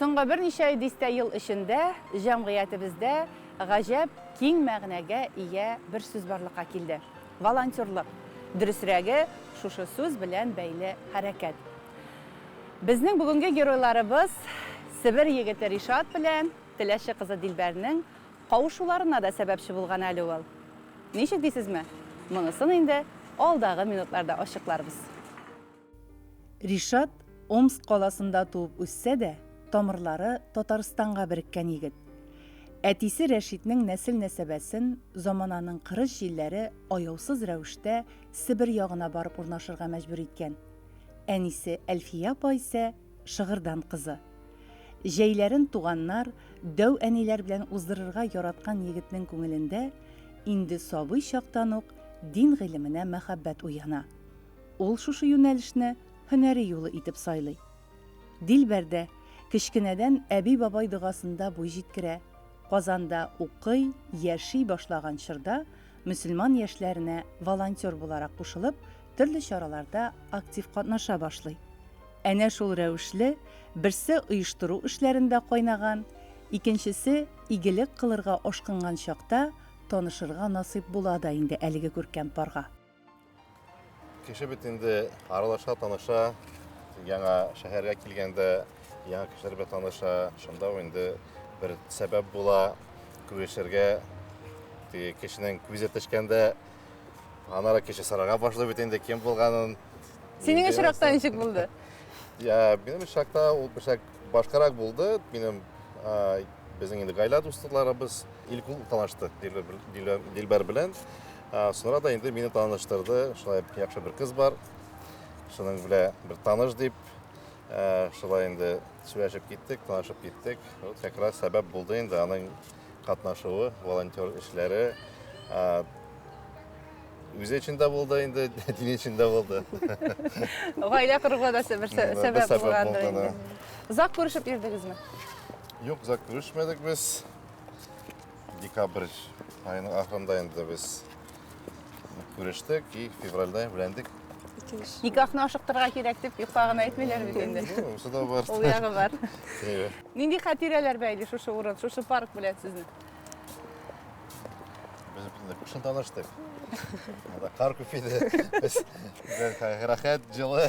Соңгы берничә дистә ел эчендә җәмгыятебездә гаҗәп киң мәгънәгә ия бер сүз барлыкка килде, волонтерлык. Дөресрәге, шушы сүз белән бәйле хәрәкәт. Безнең бүгенге геройларыбыз Себер егете Ришат белән Теләче кызы Дилбәрнең кавышуларына да сәбәпче булган әле ул. Ничек дисезме? Монысын инде алдагы минутларда ачыкларбыз. Ришат Омск каласында туып үссә дә, тамырлары Татарстанга береккән егет. Әтисе Рәшитнең нәсел-нәсәбәсен замананың кырыс җилләре аяусыз рәвештә Себер ягына барып урнашырга мәҗбүр иткән. Әнисе Әлфия апа исә Шыгырдан кызы. Җәйләрен туганнар, дәү әниләр белән уздырырга яраткан егетнең күңелендә инде сабый чактан ук дин гыйлеменә мәхәббәт уяна. Ул шушы юнәлешне һөнәри юлы итеп сайлый. Дилбәр дә кечкенәдән әби-бабай догасында буй җиткерә, Казанда укый, яши башлаган чорда мөселман яшьләренә волонтер буларак кушылып, төрле чараларда актив катнаша башлый. Әнә шул рәвешле, берсе оештыру эшләрендә кайнаган, икенчесе игелек кылырга ашкынган чакта танышырга насыйп була да инде әлеге күркәм парга. Кеше бит инде аралаша, таныша, яңа шәһәргә килгәндә яңа кешеләр белән таныша, шунда ук инде бер сәбәп була күрешергә. Теге кешенең күзе төшкәндә аннары кеше сорарга башлый бит инде кем булганын. Синең очракта ничек булды? Я, минем очракта ул бишәк башкарак булды. Минем безнең инде гаилә дусларыбыз илк ул танышты Дилбәр белән. Соңра да инде мине таныштырды. Шулай яхшы бер кыз бар. Шуның белән бер таныш дип, шулай инде сөйләшеп киттек, танышып киттек. Вот как раз сәбәп булды инде аның катнашуы, волонтер эшләре. Үзе өчен дә булды инде, дин өчен дә булды. Гаилә коруга да бер сәбәп булгандыр инде. Озак күрешеп йөрдегезме? Юк, озак күрешмәдек без. Декабрь аеның ахырында инде без күрештек и февральдә өйләндек. Никахны ашыктырырга кирәк дип юкка гына әйтмиләр бит инде. Шусы да бар. Ул ягы бар. Нинди хатирәләр бәйли шушы урын, шушы парк белән сезне? Без бит инде кышын таныштык. Анда кар күп иде. Без рәхәт, җылы.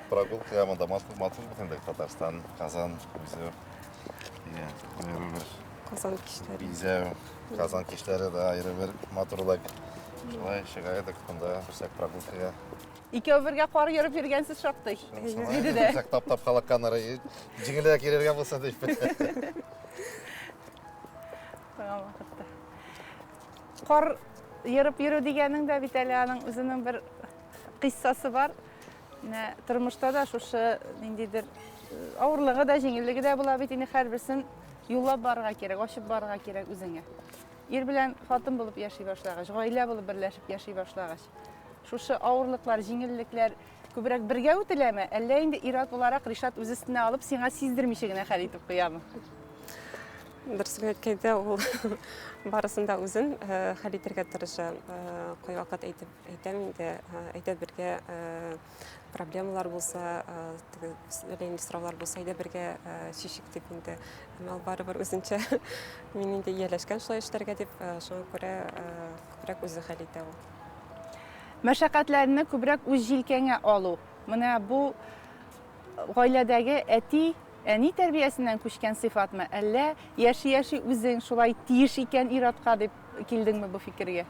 Прогулкага монда матур бит инде Татарстан, Казан үзе. Аеры бер Казан кичләре. Бизәү, Казан кичләре дә аеры бер матурлык. Шулай чыга идек монда берсәк прогулкага. Икәү бергә кар ерып йөргәнсез шактый. Диде дә. Берсәк таптап халыкканнары җиңелрәк йөрергә булса дип. Куйган вакытта. Кар ерып йөрү дигәнең дә бит әле аның үзенең бер кыйссасы бар. Менә тормышта да шушы ниндидер авырлыгы да, җиңеллеге дә була бит инде һәрберсен юллап барырга кирәк, ачып барырга кирәк үзеңә. Ир белән хатын булып яши башлагач, гаилә булып берләшеп яши башлагач, шушы авырлыклар, җиңеллекләр күбрәк бергә үтеләме, әллә инде ир-ат буларак Ришат үз өстенә алып, сиңа сиздермичә генә хәл итеп куямы? Дөресен әйткәндә, ул барысын да үзен хәл итәргә тырыша. Кайвакыт әйтеп Әйтәм инде, әйдә бергә проблемалар булса, теге әллә нинди сораулар булса, әйдә бергә чишик дип инде. Әмма ул барыбер үзенчә мин инде ияләшкән шулай эшләргә дип, шуңа күрә күбрәк үзе хәл итә ул. Мәшәкатьләрне күбрәк үз җилкәңә алу. Менә бу гаиләдәге әти, әни тәрбиясеннән күчкән сыйфатмы, әллә яши-яши үзең шулай тиеш икән ир-атка дип килдеңме бу фикергә?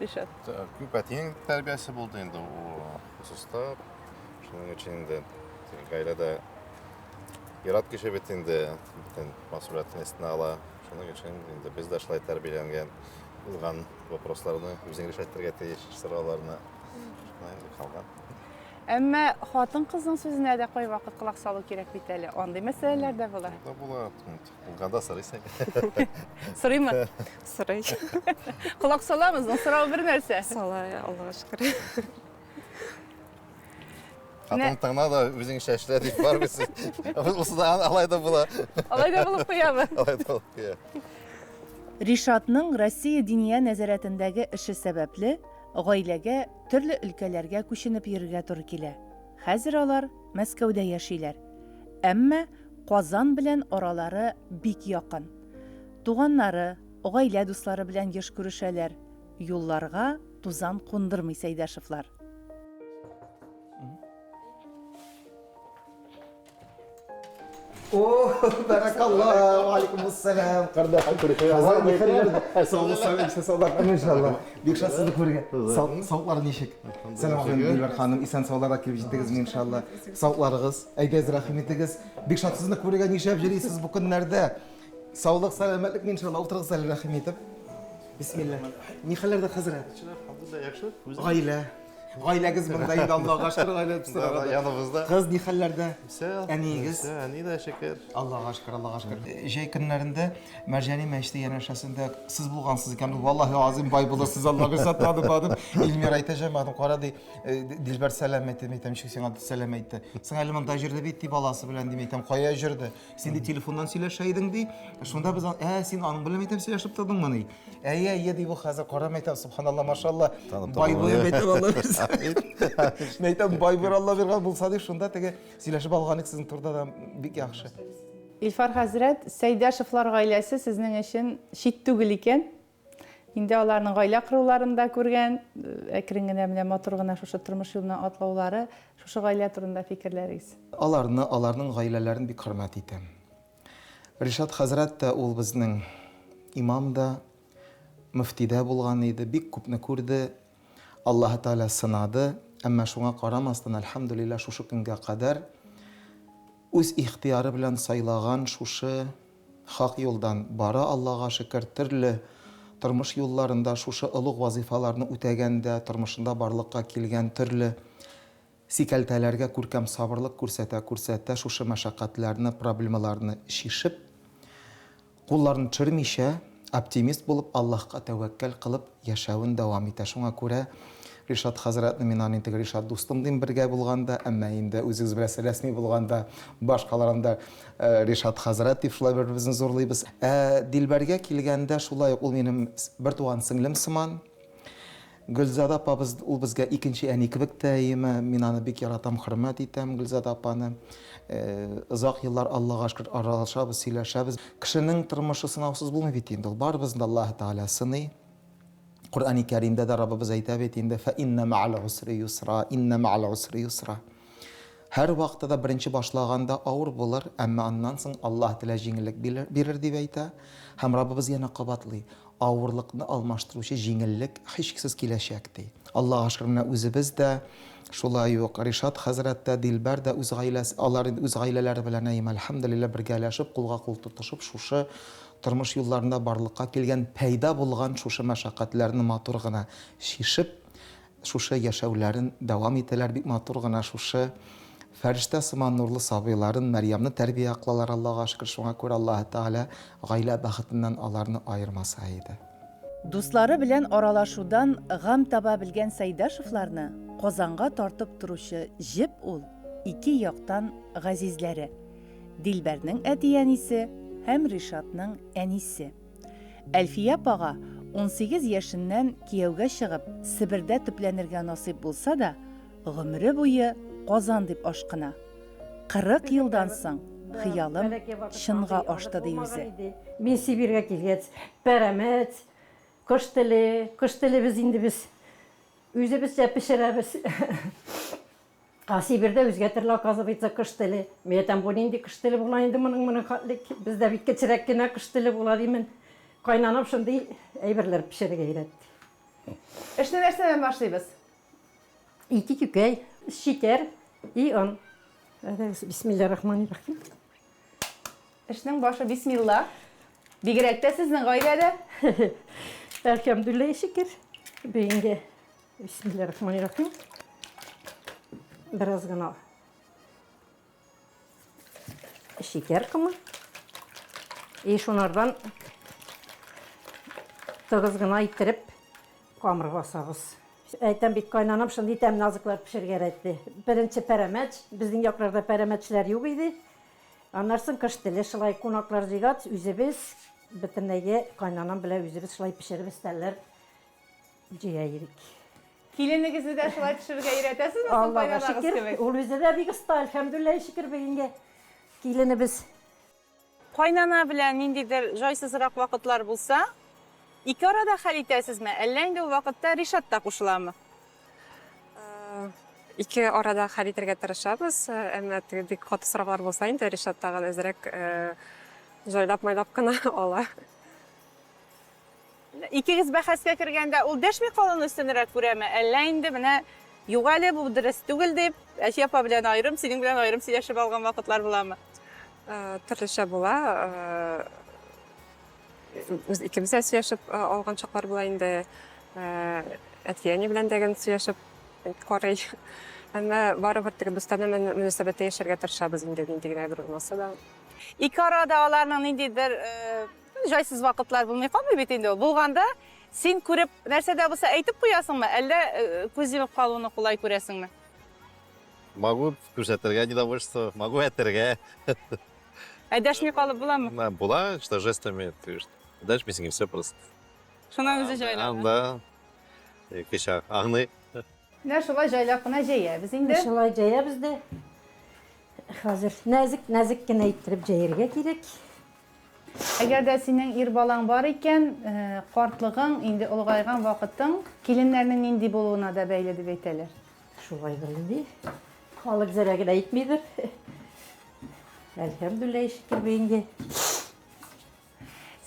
Ришат. Күп әтинең тәрбиясе булды инде ул хосуста. Шуның өчен инде гаиләдә ир-ат кеше бит инде бөтен мәсьүлиятен өстенә ала. Шуның өчен инде без дә шулай тәрбияләнгән булган вопросларны үзең решать итәргә тиеш, сорауларны. Шулай инде калган. Әмма хатын-кызның сүзенә дә кайвакыт колак салу кирәк бит әле. Андый мәсьәләләр дә була. Да була. Булганда сорыйсың. Сорыймы? Сорый. Колак саламыз, но сорау бер нәрсә. Сала, Аллага шөкер. Хатын тыңла да үзең чәчлә дип бар бит. Усыда алай да була. Алай да булып куямы? Алай да булып куя. Ришатның Россия Диния нәзарәтендәге эше сәбәпле, гаиләгә төрле өлкәләргә күченеп йөрергә туры килә. Хәзер алар Мәскәүдә яшиләр. Әмма Казан белән аралары бик якын. Туганнары, гаилә дуслары белән еш күрешәләр, юлларга тузан кундырмый Сәйдәшевлар. О, бәрәкалла, алейкум ассалам, кардаш. Иншалла. Бик шат сезне күрергә. Саулыклар ничек? Сәлам алейкум, Дилбәр ханым, исән сауларга килеп җиттегезме, иншалла. Саулыкларыгыз, әйдәгез, рәхим итегез. Бик шат сезне күрергә, нишләп йөрисез бу көннәрдә? Саулык, сәламәтлек, иншалла. Утырыгыз әле, рәхим итеп. Бисмилла. Ни хәлләрдә, хәзрәт? Яхшы. Гаилә. Гаиләгез монда инде, Аллага шөкер, гаилә Да, яныбызда. Кыз ни хәлләрдә? Әниегез? Әни дә шөкер. Аллага шөкер, Аллага шөкер. Җәй көннәрендә Мәрҗани мәчете янәшәсендә сез булгансыз икән. Валлаһи азим, бай булырсыз, Алла бирсә, танып адым. Илмир әйтә, җәмәгатем, кара ди, Дилбәр сәлам әйтте, әйтәм, ничек сиңа сәлам әйтте. Син әле монда җөрде бит, ди баласы белән, дим, әйтәм, кая җөрде? Син ди телефоннан сөйләшә идең, ди. Шунда без, ә, син аның белән әйтәм сөйләшеп тордыңмыни? Әйе, әйе, ди бу хәзер карам әйтәм, субханалла, машалла. Бай булып әйтәм, Алла бирсә. Әйтәм, бай бер Алла биргән булса ди, шунда теге сөйләшеп алган идек сезнең турыда да бик яхшы. Илфар хәзрәт, Сәйдәшевлар гаиләсе сезнең өчен чит түгел икән. Инде аларның гаилә коруларын да күргән, әкрен генә менә матур гына шушы тормыш юлына атлаулары, шушы гаилә турында фикерләрегез. Аларны, аларның гаиләләрен бик хөрмәт итәм. Ришат хәзрәт тә ул безнең имам да, мөфти дә булган иде, бик күпне күрде, Аллаһы Тәгалә сынады, әмма шуңа карамастан, әлхәмдүлилләһ, шушы көнгә кадәр үз ихтыяры белән сайлаган шушы хак юлдан бара, Аллага шөкер, төрле тормыш юлларында шушы олуг вазыйфаларны үтәгәндә, тормышында барлыкка килгән төрле Сикәлтәләргә күркәм сабырлык күрсәтә-күрсәтә шушы мәшәкатьләрне, проблемаларны чишеп, кулларын төшермичә, оптимист булып, Аллаһка тәвәккәл кылып яшәвен дәвам итә. Шуңа күрә Ришат хәзрәтне мин аны инде Ришат дустым дим бергә булганда, әмма инде үзегез беләсез, рәсми булганда башкалар анда Ришат хәзрәт дип шулай бер-беребезне зурлыйбыз. Ә Дилбәргә килгәндә, шулай ук ул минем бертуган сеңлем сыман. Гөлзада апабыз ул безгә икенче әни кебек тә әйеме. Мин аны бик яратам, хөрмәт итәм Гөлзада апаны. Озак еллар Аллага шөкер аралашабыз, сөйләшәбез. Кешенең тормышы сынаусыз булмый бит инде ул. Барыбызны да Аллаһы Тәгалә сыный. Коръәни Кәримдә дә Раббыбыз әйтә бит инде, Фә иннә мәгъәл усри юсра, иннә мәгъәл усри юсра. Һәр вакытта да беренче башлаганда авыр булыр, әмма аннан соң Аллаһ Тәгалә җиңеллек бирер дип әйтә. Һәм Раббыбыз янә кабатлый, Авырлыкны алмаштыручы җиңеллек һичшиксез киләчәк, ди. Аллага шөкер, менә үзебез дә шулай ук, Ришат хәзрәт тә, Дилбәр дә үз гаиләсе, алар инде үз гаиләләре белән, әйеме, әлхәмдүлилләһ, бергәләшеп, кулга-кул тотышып, шушы тормыш юлларында барлыкка килгән, пәйда булган шушы мәшәкатьләрне матур гына чишеп, Шушы яшәүләрен дәвам итәләр, бик матур гына шушы фәрештә сыман нурлы сабыйларын, Мәрьямне тәрбия кылалар, Аллага шөкер, шуңа күрә Аллаһы Тәгалә гаилә бәхетеннән аларны аермаса иде. Дуслары белән аралашудан гамь таба белгән Сәйдәшевларны Казанга тартып торучы җеп ул, ике яктан газизләре, Дилбәрнең әти-әнисе һәм Ришатның әнисе. Әлфия апага 18 яшеннән кияүгә чыгып, Себердә төпләнергә насыйп булса да, гомере буе Казан дип ашкына. 40 елдан соң хыялым чынга ашты, ди үзе. Мин Сибирьгә килгәч, пәрәмәч, кош теле, кош теле без инде без үзебезчә пешерәбез. А Сибирьдә үзгә төрле, оказывается, кош теле. Мин әйтәм, бу нинди кош теле була инде моның моның хәтле? Бездә бит кечерәк кенә кош теле була димен. Кайнанам шундый әйберләр пешерергә өйрәтте. Эшне нәрсәдән башлыйбыз? Ике күкәй, шикәр и он. Әйдәгез, бисмиллаһир-рахманир-рахим. Эшнең башы бисмилла. Бигрәк тә сезнең гаиләдә. Әлхәмдүлилләһ, шөкер. Бүгенге Бисмиллаһир-рахманир-рахим. Бераз гына шикәр комы. И шунардан тыгыз гына иттереп камыр басабыз. Әйтәм бит, кайнанам шундый тәмле азыклар пешерергә өйрәтте. Беренче пәрәмәч, безнең якларда пәрәмәчләр юк иде. Аннан соң кыш теле шулай кунаклар җыйгач, үзебез бөтенләйгә кайнанам белән үзебез шулай пешереп өстәлләр Җыя идек. Киленегезне дә шулай пешерергә өйрәтәсезме соң Аллага кайнанагыз шөкер, кебек? ул үзе дә бик оста, әлхәмдүлилләһи шөкер бүгенгә. киленебез. Кайнана белән ниндидер җайсызрак вакытлар булса, ике арада хәл итәсезме, әллә инде ул вакытта Ришат та кушыламы? Ике арада хәл итәргә тырышабыз, әмма теге бик каты сораулар булса инде Ришат тагын әзрәк җайлап-майлап кына ала. Икегез бәхәскә кергәндә ул дәшми калуны өстенрәк күрәме, әллә инде менә юк әле, бу дөрес түгел дип, Әлфия апа белән аерым, синең белән аерым сөйләшеп алган вакытлар буламы? Төрлечә була. Үз икебез дә сөйләшеп алган чаклар була инде. Әти-әни белән дә гел сөйләшеп карый. Әмма барыбер теге дустанә мөнәсәбәттә яшәргә тырышабыз инде, нинди генә әйбер булмаса да. Ике арада аларның ниндидер Җайсыз вакытлар булмый калмый бит инде ул. Булганда, син күреп, нәрсә дә булса әйтеп куясыңмы, әллә күз йомып калуны кулай күрәсеңме? Могу күрсәтергә недовольство, могу әйтергә. Ә дәшми калып буламы? Була, что жестами, ты дәшмисең и все просто. Шуннан үзе җайлана. Да. Кеше аңлый. Менә шулай җайлап кына җәябез инде. Шулай җәябез дә. Хәзер нәзек-нәзек кенә иттереп җәяргә кирәк. Әгәр дә синең ир балаң бар икән, картлыгың, инде олыгайган вакытың киленнәрнең нинди булуына да бәйле дип әйтәләр. Шулайдыр инде. Халык зәрә генә әйтмидер. Әлхәмдүлилләһи шөкер бүгенге.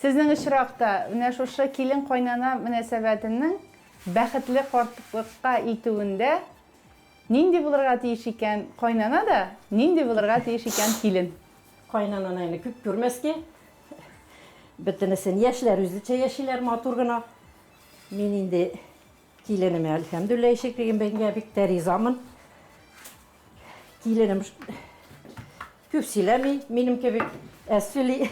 Сезнең очракта менә шушы килен-кайнана мөнәсәбәтенең бәхетле картлыкка илтүендә Нинди булырга тиеш икән кайнана да, нинди булырга тиеш икән килен? Кайнананы инде күп күрмәскә. Бөтенесен яшьләр үзенчә яшиләр матур гына. Мин инде киленемә әлхәмдүлилләһ шөкер бик тә ризамын. Киленем күп сөйләми, минем кебек әз сөйли.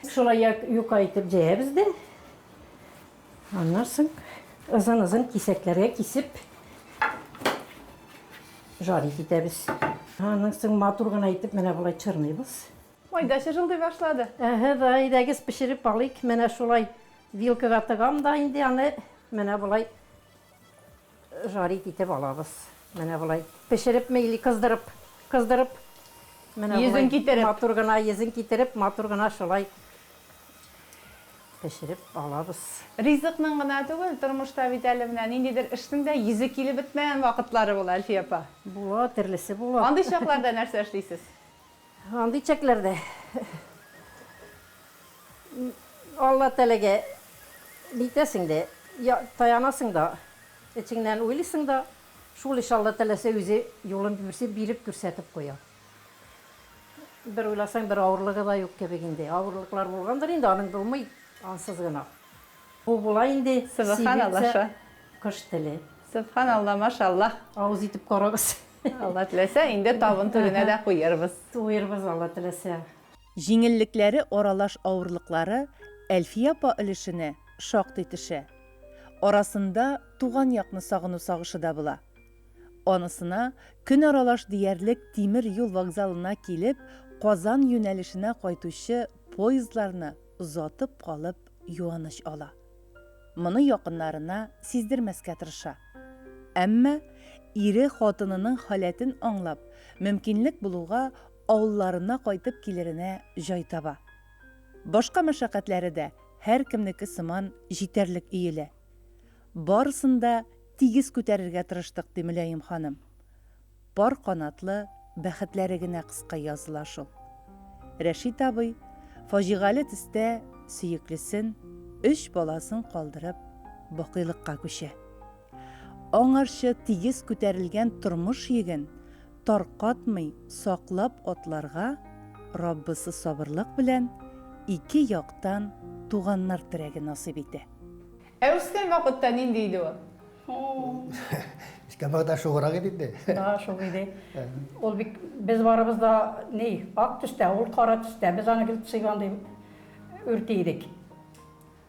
Шулай юка итеп җәябез дә. Аннан соң озын-озын кисәкләргә кисеп жарить итәбез. Аннан соң матур гына итеп менә болай чырныйбыз. Майда чыжылдый башлады. Әһә, да, әйдәгез пешереп алыйк. Менә шулай вилкага тыгам да инде аны менә болай жарить итеп алабыз. Менә болай пешерепме или кыздырып, кыздырып. Менә Йөзен китереп. Матур гына йөзен китереп, матур гына шулай пешереп алабыз. Ризыкның гына түгел, тормышта бит әле менә ниндидер эшнең дә йөзе килеп бетмәгән вакытлары була, Әлфия апа. Була, төрлесе була. Андый чакларда нәрсә эшлисез? Андый чакларда Алла Тәгаләгә нитәсең дә, таянасың да, эчеңнән уйлыйсың да, шул эш Алла теләсә үзе юлын бирсе, биреп күрсәтеп куя. Бер уйласаң, бер авырлыгы да юк кебек инде. Авырлыклар булгандыр инде, аның булмый ансыз гына. Бу була инде Сөбханаллаша. Кош теле. Сөбханалла, машаллаһ. Авыз итеп карагыз. Алла теләсә, инде табын түренә дә куербыз. Куербыз, Алла теләсә. Җиңеллекләре аралаш авырлыклары Әлфия апа өлешенә шактый төшә. Арасында туган якны сагыну сагышы да була. Анысына көн аралаш диярлек тимер юл вокзалына килеп, Казан юнәлешенә кайтучы поездларны озатып калып юаныч ала. Моны якыннарына сиздермәскә тырыша. Әмма ире хатынының халәтен аңлап, мөмкинлек булуга авылларына кайтып килеренә җай таба. Башка мәшәкатьләре дә һәркемнеке сыман җитәрлек өелә. Барысын да тигез күтәрергә тырыштык, ди Мөлаем ханым. Пар канатлы бәхетләре генә кыска языла шул. Рәшит абый, фаҗигале төстә сөеклесен, өч баласын калдырып, бакыйлыкка күчә. Аңарчы тигез күтәрелгән тормыш йөген таркатмый саклап атларга Раббысы сабырлык белән ике яктан туганнар терәге насыйп итә. Ә үскән вакытта нинди иде ул? Үскән вакытта шуграк иде инде. Да, шук иде. Ул бик без барыбыз да ни, ак төстә, ул кара төстә. Без аны гел цыган дип үрти идек.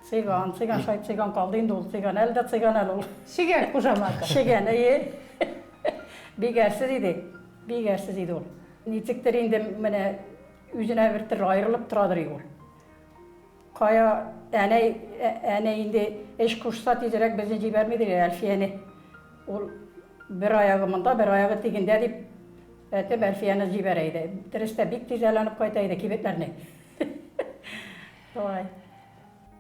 Цыган, цыган, шулай цыган калды инде ул, цыган. Әле дә цыган әле ул. Чегән кушаматы. Чегән, әйе. Бик әрсез иде. Бик әрсез иде ул. Ничектер инде менә үзенә бер төрле аерылып торадыр ул. Кая әнәй, әнәй инде эш кушса тизрәк безне җибәрми ди Әлфияне. Ул бер аягы монда, бер аягы тегендә дип. Әтеп Әлфияне җибәрә иде. Дөрес тә, бик тиз әйләнеп кайта иде кибетләрне. Шулай.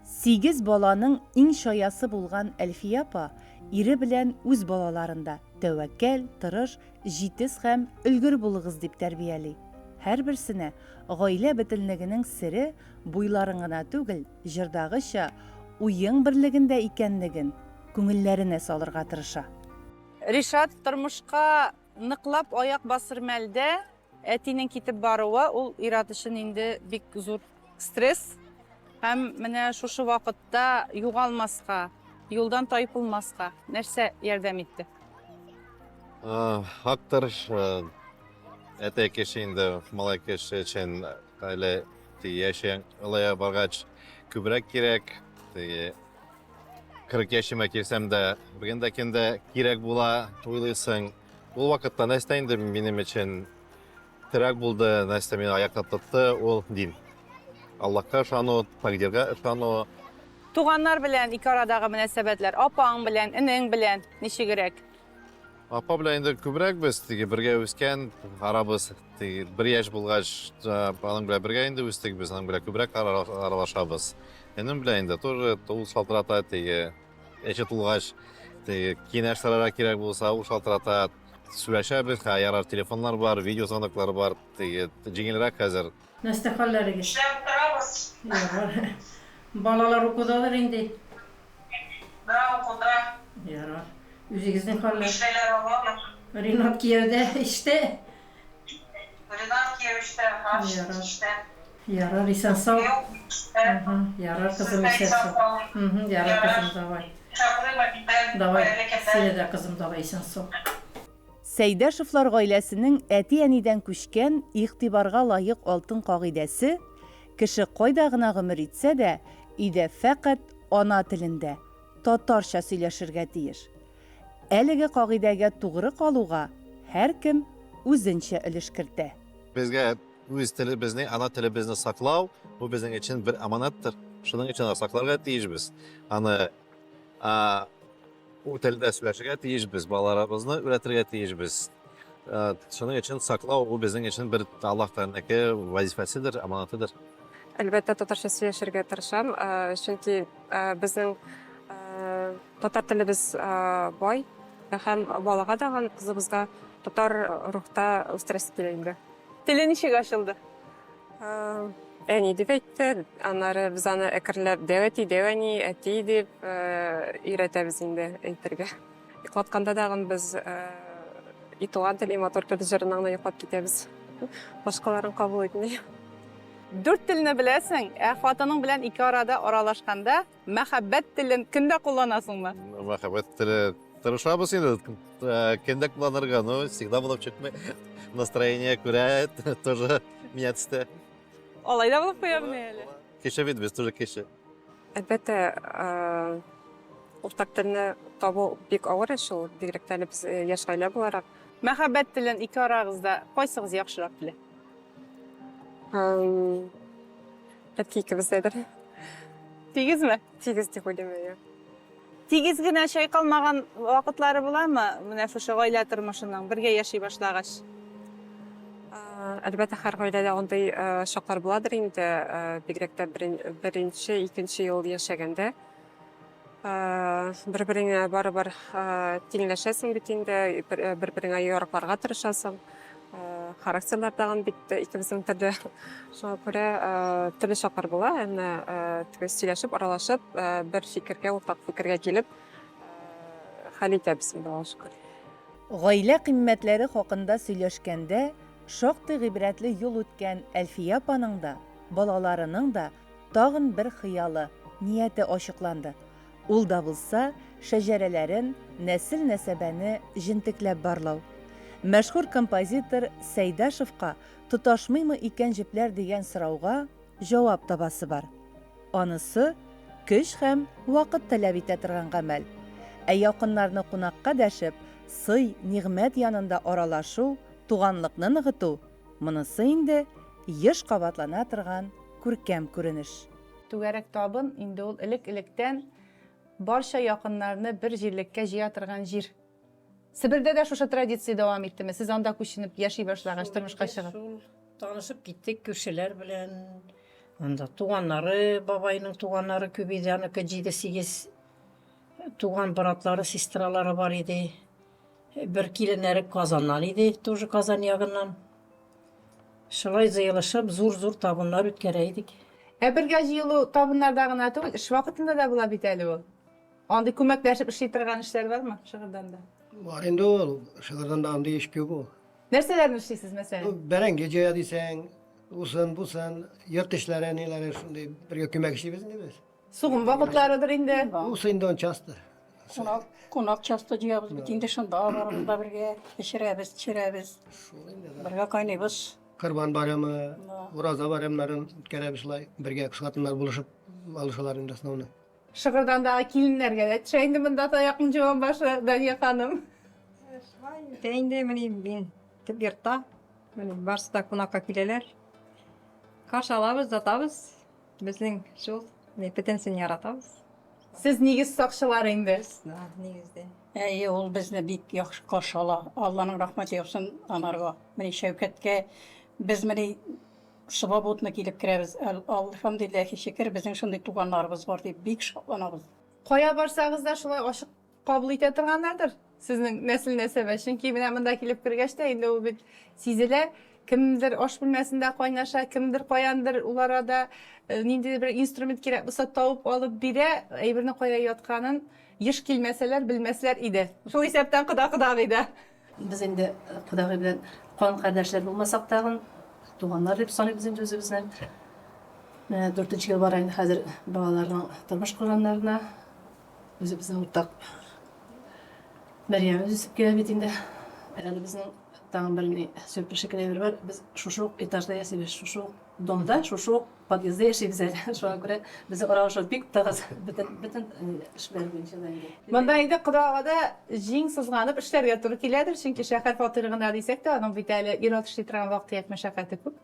Сигез баланың иң чаясы булган Әлфия апа ире белән үз балаларын да тәвәккәл, тырыш, җитез һәм өлгер булыгыз дип тәрбияли. Һәрберсенә гаилә бөтенлегенең сере буйларын гына түгел, җырдагыча, уең берлегендә икәнлеген күңелләренә салырга тырыша. Ришат, тормышка ныклап аяк басыр мәлдә әтинең китеп баруы, ул ир-ат өчен инде бик зур стресс. Һәм менә шушы вакытта югалмаска, юлдан тайпылмаска нәрсә ярдәм итте? Хактыр, әтәй кеше инде малай кеше өчен әле яшең олая баргач күбрәк кирәк. Теге 40 яшемә килсәм дә, бүген дә көндә кирәк була, уйлыйсың. Ул вакытта нәрсә инде минем өчен терәк булды, нәрсә мине аякта тотты, ул дин. Аллаһка ышану, тәкъдиргә ышану. Туганнар белән ике арадагы мөнәсәбәтләр, апаң белән, энең белән ничегрәк? Апа белән инде күбрәк без теге бергә үскән, арабыз теге бер яшь булгач, аның белән бергә инде үстек без, аның белән күбрәк аралашабыз. Энем белән инде тоже ул шалтырата, теге эше тулгач, теге киңәш сорарга кирәк булса, ул шалтырата. Сөйләшәбез, ха, ярар, телефоннар бар, видеозвоноклар бар, теге җиңелрәк хәзер. Нәрсә хәлләрегез? Эшләп торабыз. Ярар. Балалар укудадыр инде. Да, укуда. Ярар. Үзегезнең хәлләр? Нишләйләр алар? Ринат кияүдә, эштә. Ринат кияү эштә, ха, эштә. Ярар, исән сау. Юк, эштә. Ярар, кызым, исән сау. Ярар, кызым, давай. Чакырыйм әбидән. Давай, сине дә, кызым, давай, исән сау. Сәйдәшевлар гаиләсенең әти-әнидән күчкән игътибарга лаек алтын кагыйдәсе, кеше кайда гына гомер итсә дә, өйдә фәкать ана телендә, татарча сөйләшергә тиеш. Әлеге кагыйдәгә тугры калуга һәркем үзенчә өлеш кертә. Безгә үз телебезне, ана телебезне саклау, бу безнең өчен бер аманаттыр. Шуның өчен аны сакларга тиешбез. Аны ул телдә сөйләшергә тиешбез, балаларыбызны өйрәтергә тиешбез. Шуның өчен саклау ул безнең өчен бер Аллаһ Тәгаләнеке вазифасыдыр, аманатыдыр. Әлбәттә, татарча сөйләшергә тырышам, чөнки Безнең татар телебез бай һәм балага да, кызыбызга татар рухта үстерәсе килә инде. Теле ничек ачылды? Әни дип әйтте. Аннары без аны әкренләп дәү әти, дәү әни, әти дип өйрәтәбез инде әйтергә. Йоклатканда тагын без И туган тел, и матур тел җырына гына йоклап китәбез. Башкаларын кабул итми. Дүрт телне беләсең, ә хатының белән ике арада аралашканда мәхәббәт телен көн дә кулланасыңмы? Мәхәббәт теле тырышабыз инде көн дә кулланырга, но всегда булып чыкмый. Настроение күрә тоже меняться. Алай да булып куямыни әле? Кеше бит без тоже кеше. Әлбәттә, уртак телне табу бик авыр эш ул, бигрәк тә әле без яшь гаилә буларак. Мәхәббәт телен ике арагызда кайсыгыз яхшырак белә? Бәлки икебездәдер. Тигезме? Тигез дип уйлыйм, әйе. Тигез генә чайкалмаган вакытлары буламы менә шушы гаилә тормышының, бергә яши башлагач? Әлбәттә, һәр гаиләдә андый чаклар буладыр инде, бигрәк тә беренче, икенче ел яшәгәндә. Бер-береңә барыбер тиңләшәсең бит инде, бер-береңә яракларга тырышасың. Характерлар тагын бит икебезнең төрле. Шуңа күрә төрле чаклар була, әмма теге сөйләшеп, аралашып, бер фикергә, уртак фикергә килеп хәл итәбез инде, Аллага шөкер. Гаилә кыйммәтләре хакында сөйләшкәндә шактый гыйбрәтле юл үткән Әлфия апаның да, балаларының да тагын бер хыялы, нияте ачыкланды. Ул да булса, шәҗәрәләрен, нәсел-нәсәбәне җентекләп барлау. Мәшһүр композитор Сәйдәшевка тоташмыймы икән җепләр дигән сорауга җавап табасы бар. Анысы, көч һәм вакыт таләп итә торган гамәл. Ә якыннарны кунакка дәшеп, сый, нигъмәт янында аралашу, туганлыкны ныгыту, монысы инде еш кабатлана торган күркәм күренеш. Түгәрәк табын инде ул элек-электән барча якыннарны бер җирлеккә җыя торган җир. Себердә дә шушы традиция дәвам иттеме? Сез анда күченеп яши башлагач, тормышка чыгып. Шул танышып киттек күршеләр белән. Анда туганнары, бабайның туганнары күп иде, аныкы 7-8 туган братлары, сестралары бар иде. Бер киленнәре Казаннан иде, тоже Казан ягыннан. Шулай җыелышып, зур-зур табыннар үткәрә идек. Ә бергә җыелу табыннарда гына түгел, эш вакытында да була бит әле ул. Андый күмәкләшеп эшли торган эшләр бармы Шыгырданда? Бар инде ул, Шыгырданда андый эш күп ул. Нәрсәләрне эшлисез, мәсәлән? Бәрәңге җыя дисәң, усын, бусын, йорт эшләре, ниләре шундый бергә күмәк эшлибез инде без. Сугым вакытларыдыр инде. Усы инде он часто. Кунак, кунак часто җыябыз бит инде шунда барыбыз да бергә пешерәбез, төшерәбез. Шул инде. Бергә кайныйбыз. Корбан байрамы, ураза байрамнарын үткәрәбез шулай бергә хатыннар булышып алышалар инде основной. Шыгырдандагы киленнәргә дә төшә инде монда таякның җуан башы, Дания ханым. Шулай итә инде, менә мин төп йортта. Менә барысы да кунакка киләләр. Каршы алабыз, озатабыз. Безнең шул, менә бөтенесен яратабыз. Сез нигез сакчылары инде. Да, нигездә. Әйе, ул безне бик яхшы каршы ала. Алланың рәхмәте яусын анарга. Менә Шәүкәткә без менә Свободно килеп керәбез. Әлхәмдүлилләһи шөкер, безнең шундый туганнарыбыз бар дип бик шатланабыз. Кая барсагыз да шулай ачык кабул итә торганнардыр сезнең нәсел-нәсәбә. Чөнки менә монда килеп кергәч тә инде ул бит сизелә, кемдер аш бүлмәсендә кайнаша, кемдер каяндыр ул арада э, ниндидер бер инструмент кирәк булса табып алып бирә, әйберне кая ятканын еш килмәсәләр, белмәсләр иде. Шул исәптән кода-кодагый да. Без инде кодагый белән кан кардәшләр булмасак тагын, туганнар дип саныйбыз инде үзебезне. Менә дүртенче ел бара инде хәзер балаларның тормыш корганнарына. Үзебезнең уртак Мәрьямебез үсеп килә бит инде. Әле безнең тагын бер ни сюрприз шикелле әйбер бар. Без шушы ук этажда яшибез, шушы ук домда, шушы ук Подъездда яшибез әле. Шуңа күрә безнең аралашу бик тыгыз. Бөтен бөтен эшләр буенча да инде. Монда инде кодага да җиң сызганып эшләргә туры киләдер, чөнки шәһәр фатиры гына дисәк тә, аның бит әле ир-ат эшли торган вак-төяк мәшәкате күп.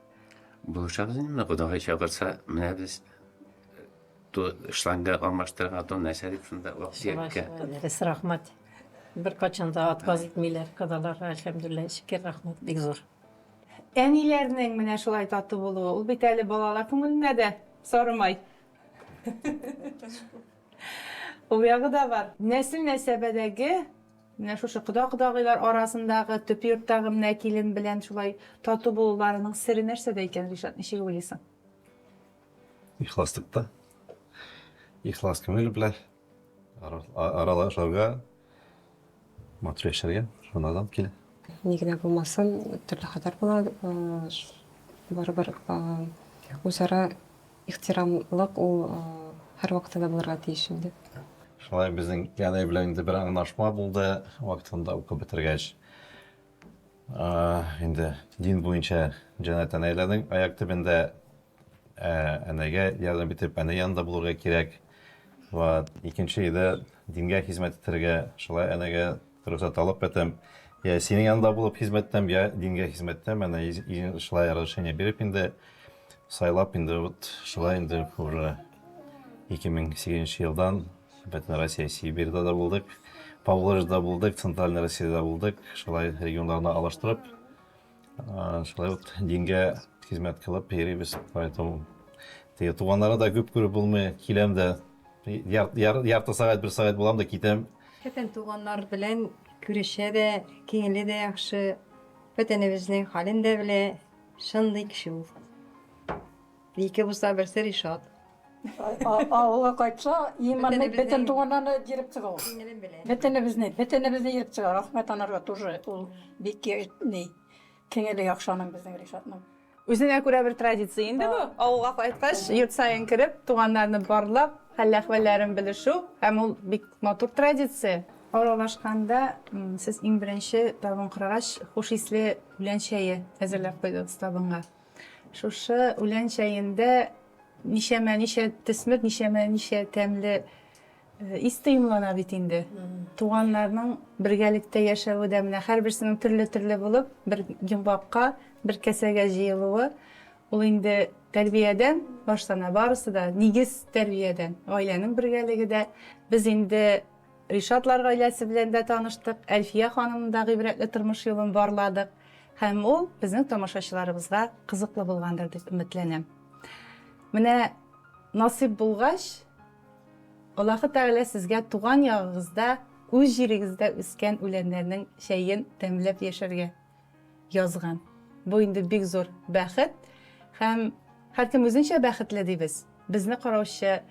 Булышабыз инде, менә кодагый чакырса, менә без то шланга алмаштырырга, то нәрсә дип шунда вак-төяккә. Дөрес, рәхмәт. Беркайчан да отказ итмиләр кодалар, әлхәмдүлилләһ, шөкер, рәхмәт, бик зур. Әниләрнең менә шулай тату булуы, ул бит әле балалар күңеленә дә сары май. Ул ягы да бар. Нәсел-нәсәбәдәге менә шушы кода-кодагыйлар арасындагы төп йорттагы менә килен белән шулай тату булуларының сере нәрсәдә икән, Ришат, ничек уйлыйсың? Ихласлыкта. Ихлас күңел белән аралашырга, Матур яшәргә, шунадан килә. Ни генә булмасын, төрле хәлләр була. Барыбер үзара ихтирамлык ул һәрвакытта да булырга тиеш инде. Шулай безнең Янай белән инде бер аңлашма булды, вакытында укып бетергәч. Инде дин буенча җәннәт әнәйләрнең аяк төбендә әнәгә ярдәм итеп, әнә янында булырга кирәк. Вот. Икенче өйдә дингә хезмәт итәргә, шулай әнәгә рөхсәт алып әйтәм, я синең янында булып хезмәт итәм, я дингә хезмәт итәм, әнә шулай разрешение биреп инде сайлап инде вот шулай инде уже 2008 елдан бөтен Россия Сибирьдә дә булдык, Поволжьеда булдык, Центральный Россиядә булдык, шулай регионнарны алыштырып, Шулай ук дингә хезмәт кылып йөрибез, поэтому теге туганнарны да күп күреп булмый, киләм дә ярты сәгать, бер сәгать булам да китәм. Бөтен туганнар белән күрешә дә, күңеле дә яхшы, бөтенебезнең хәлен дә белә, шундый кеше ул. Ике булса берсе Ришат. Авылга кайтса, иманны бөтен туганнарны җиреп чыга ул. Бөтенебезне, бөтенебезне җиреп чыга. Рәхмәт анарга тоже. Ул бик ни, кеңеле яхшы аның безнең Ришатның. Үзенә күрә бер традиция инде бу. Авылга кайткач, йорт саен кереп, туганнарны барлап, хәл-әхвәлләрен белешү һәм ул бик матур традиция. Аралашканда сез иң беренче табын коргач, хуш исле үлән чәе әзерләп куйдыгыз табынга. Шушы үлән чәендә ничәмә ничә төсмер, ничәмә ничә тәмле э, ис тоемлана бит инде. Туганнарның бергәлектә яшәве дә менә һәрберсенең төрле-төрле булып, бер йомгакка, бер кәсәгә җыелуы, ул инде тәрбиядән башлана, барысы да нигез тәрбиядән, гаиләнең бергәлеге дә. Без инде. Ришатлар гаиләсе белән дә таныштык, Әлфия ханымның да гыйбрәтле тормыш юлын барладык. Һәм ул безнең тамашачыларыбызга кызыклы булгандыр дип өметләнәм. Менә насыйп булгач, Аллаһы Тәгалә сезгә туган ягыгызда, үз җирегездә үскән үләннәрнең чәен тәмләп яшәргә язган. Бу инде бик зур бәхет һәм һәркем үзенчә бәхетле дибез. Безне караучы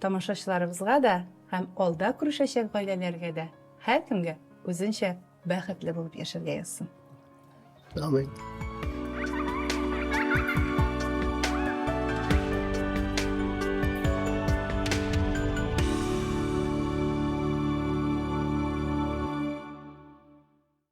тамашачыларыбызга да һәм алда күрешәчәк гаиләләргә дә һәркемгә үзенчә бәхетле булып яшәргә язсын. Амин.